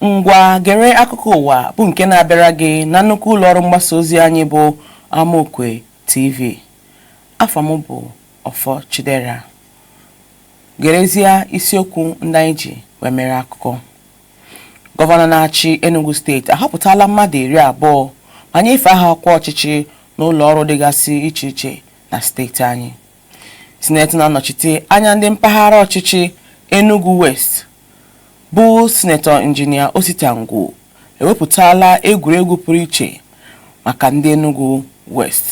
Ngwa, gere akụkọ ụwa bụ nke na-abịara gị na nnukwu ụlọọrụ mgbasa ozi anyị bụ Amaokwe TV. Afa m bụ Ọfọ Chidera. Gerezie isiokwu ndị anyị ji wee mere akụkọ. Gọvanọ na-achị Enugu Steeti ahọpụtala mmadụ 20 ma nyefee ha ọkwa ọchịchị n'ụlọ ọrụ dịgasị iche iche na steeti anyị. Sinetọ na-anọchite anya ndị mpaghara ọchịchị Enugu West bụ Sinetọ Injinia Osita Ngwu ewepụtala egwuregwu pụrụ iche maka ndị Enugu West.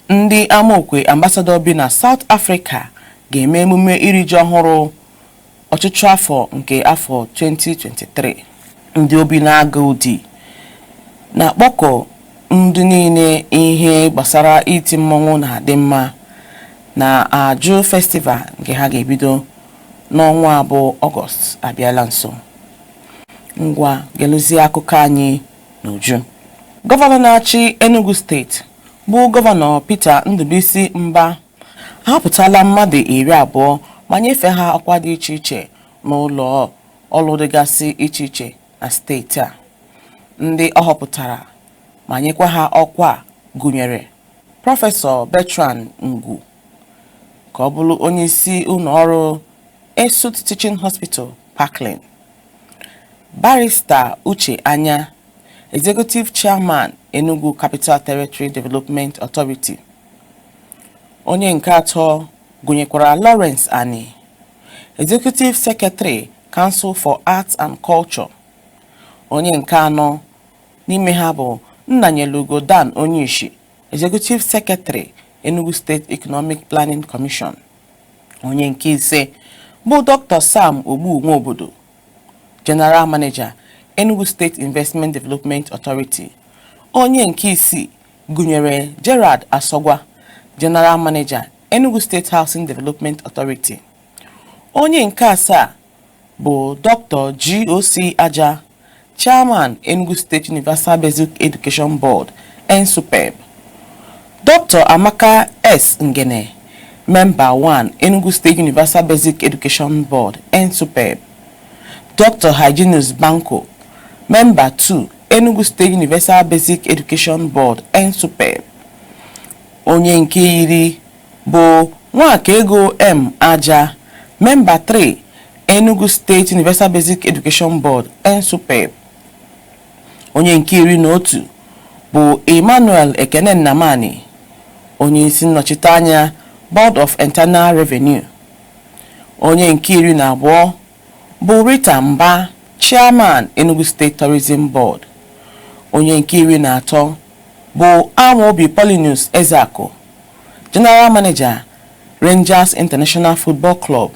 Ndị Amaokwe Ambassador bi na South Africa ga-eme emume iri ji ọhụrụ ọchụchụ afọ nke afọ 2023. Ndị Obinagu Udi na-akpọkọ ndị niile ihe gbasara iti mmọnwụ na-adị mma na Ajụ Festival nke ha ga-ebido n'ọnwa abụọ Ọgọst abịala nso. Ngwa, gelụzie akụkọ anyị n'uju. Gọvanọ na-achị Enugu Steeti bụ Gọvanọ Peter Ndubuisi Mba ahọpụtala mmadụ 20 ma nyefee ha ọkwa dị iche iche n'ụlọ ọrụ dịgasị iche iche na steeti a. Ndị ọ họpụtara ma nyekwa ha ọkwa gụnyere Prọfesọ Bertrand Ngwu ka ọ bụrụ onyeisi ụlọ ọrụ ESUT Teaching Hospital, Parklane, Barrister Uche Anya, Executive Chairman, Enugu Capital Territory Development Authority. Onye nke atọ gụnyekwara Lawrence Ani, Executive Secretary, Council for Arts and Culture. Onye nke anọ n'ime ha bụ Nnanyelugo Dan Onyishi, Executive Secretary, Enugu State Economic Planning Commission. Onye nke ise bụ Dr. Sam Ogbu Nwobodo, General Manager, Enugu State Investment Development Authority. Onye nke isii gụnyere Gerard Asogwa, General Manager, Enugu State Housing Development Authority. Onye nke asaa bụ Dr. G.O.C. Aja, Chairman, Enugu State Universal Basic Education Board, ENSUBEB. Dr. Amaka S. Ngene, Member 1, Enugu State Universal Basic Education Board, ENSUBEB. Dr. Hyginus Banko, Member 2, Enugu State Universal Basic Education Board, ENSUBEB. Onye nke iri bụ Nwakaego M. Aja, Member 3, Enugu State Universal Basic Education Board, ENSUBEB. Onye nke 11 bụ Emmanuel Ekene Nnamani, onye isi nnọchiteanya Board of Internal Revenue. Onye nke 12 bụ Rita Mba, Chairman, Enugu State Tourism Board. Onye nke 13 bụ Amobi Paulinus Ezeaku, General Manager, Rangers International Football Club.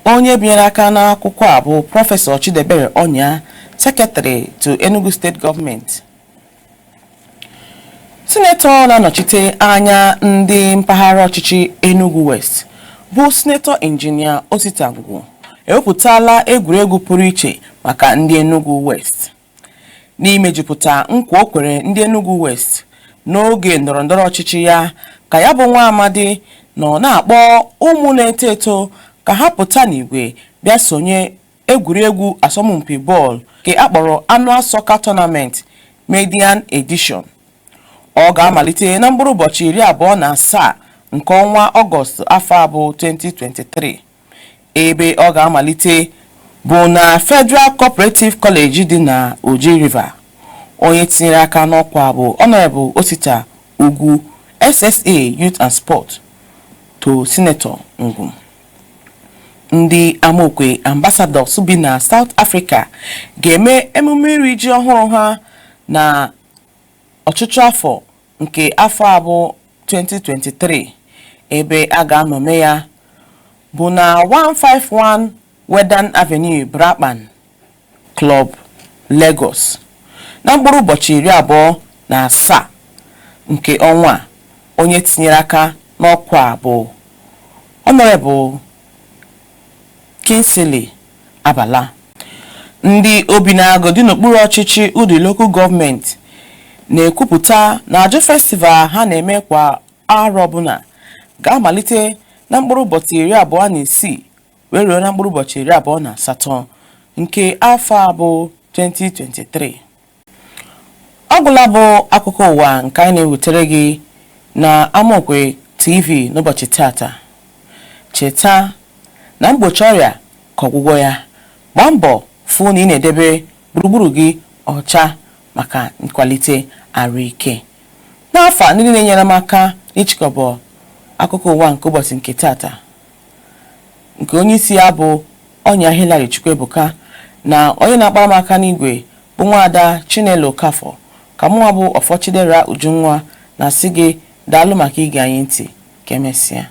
Onye binyere aka n'akwụkwọ a bụ Prọfesọ Chidebere Onya, Secretary to Enugu State Government. Sinetọ na-anọchite anya ndị mpaghara ọchịchị Enugu West bụ Sinetọ Injinia Osita Ngwu ewepụtala egwuregwu pụrụ iche maka ndị Enugu West n'imejupụta nkwa o kwere ndị Enugu West n'oge ndọrọndọrọ ọchịchị ya. Ka ya bụ nwa amadi nọ na-akpọ ụmụ na-eto eto ka ha pụta n'igwe bịa sonye egwuregwu asọmpi bọọlụ nke akpọrọ Annual Soccer Tournament Maiden Edition, ọ ga-amalite na mkpụrụ ụbọchị 27 nke ọnwa Ọgọst afọ abụ 2023. Ebe ọ ga-amalite bụ na Federal Cooperative College dị na Oji River. Onye tinyere aka n'ọkwa bụ Honorable Osita Ugwu, SSA Youth and Sport to Senator Ngwu. Ndị Amaokwe Ambassadors bi na South Africa ga-eme emume iri ji ọhụrụ ha na ọchụchụ afọ nke afọ abụ 2023. Ebe a ga-anọme ya bụ na 151 Wedan Avenue, Brakpan Club, Lagos, na mkpụrụ ụbọchị 27 nke ọnwa a. Onye tinyere aka n'ọkwa bụ Honorable Kingsley Abala. Ndị Obinagu dị n'okpuru ọchịchị Udi Local Government na-ekwupụta na Ajụ Festival ha na-eme kwa arọ ọbụla ga-amalite na mkpụrụ ụbọchị 26 wee ruo na mkpụrụ ụbọchị 28. Nke afọ a bụ 2023. Ọ gwụla bụ akụkọ ụwa nke anyị na-ewetara gị na Amaokwe TV n'ụbọchị tata. Cheta na mgbochi ọrịa ka ọgwụgwọ ya. Gbaa mbọ fụ na ị na-edebe gburugburu gị ọcha maka nkwalite arụike. N'afọ a, ndị na-enyere m aka n'ịchịkọba akụkọ ụwa nke ụbọchị nke tata, nke onye isi ya bụ Ọnya Hillary Chukwuebuka, na onye na-akpara m aka n'igwe bụ nwaada Chinelo Okafọ, ka mụnwa bụ Ọfọchidera Ujunwa na-asị gị daalụ maka ige anyị ntị. Ka emesịa.